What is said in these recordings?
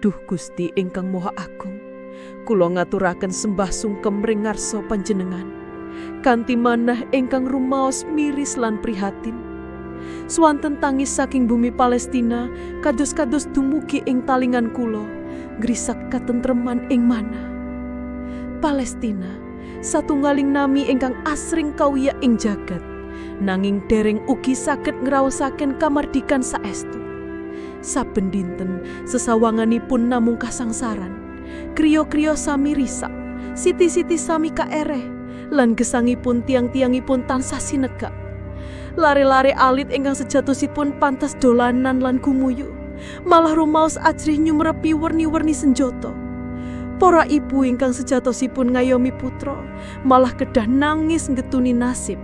Duh Gusti ingkang Maha Agung, kula ngaturaken sembah sungkem ring ngarsa panjenengan. Kanthi manah ingkang rumaos miris lan prihatin. Swanten tangis saking bumi Palestina kados-kados dumugi ing talingan kula, ngrisak katentreman ing manah. Palestina, satunggaling nami ingkang asring kawiyak ing jagat, nanging dereng ugi saged ngraosaken kamardikan saestu. Saben dinten sesawanganipun namung kasangsaran. Kriya-kriya sami risak, siti-siti sami kaereh, lan gesangipun tiang-tiangipun tansah sinegak. Lare-lare alit ingkang sejatosipun pantas dolanan lan gumuyu, malah rumaos ajrih nyumrepi werni-werni senjata. Para ibu ingkang sejatosipun ngayomi putra, malah kedah nangis nggetuni nasib.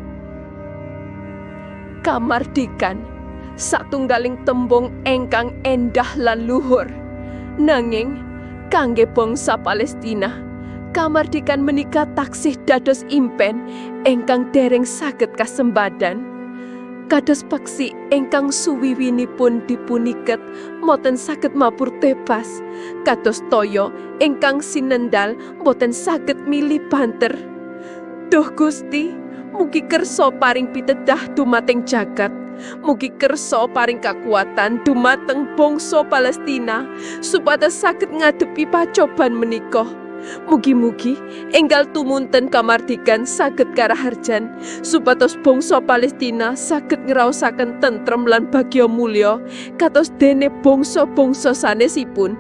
Kamardikan satunggaling tembung ingkang endah lan luhur. Nanging kangge bangsa Palestina, kamardikan menika taksih dados impen ingkang dereng saged kasembadan. Kados peksi ingkang suwiwinipun dipuniket boten saged mabur bebas, kados toya ingkang sinendal boten saged mili banter. Duh Gusti, mugi kersa paring pitedah dumateng jagat. Mugi kersa paring kakuatan dumateng bangsa Palestina supados saged ngadepi pacoban menika. Mugi-mugi enggal tumunten kamardikan saged karaharjan supados bangsa Palestina saged ngraosaken tentrem lan bagya mulya kados dene bangsa-bangsa sanesipun.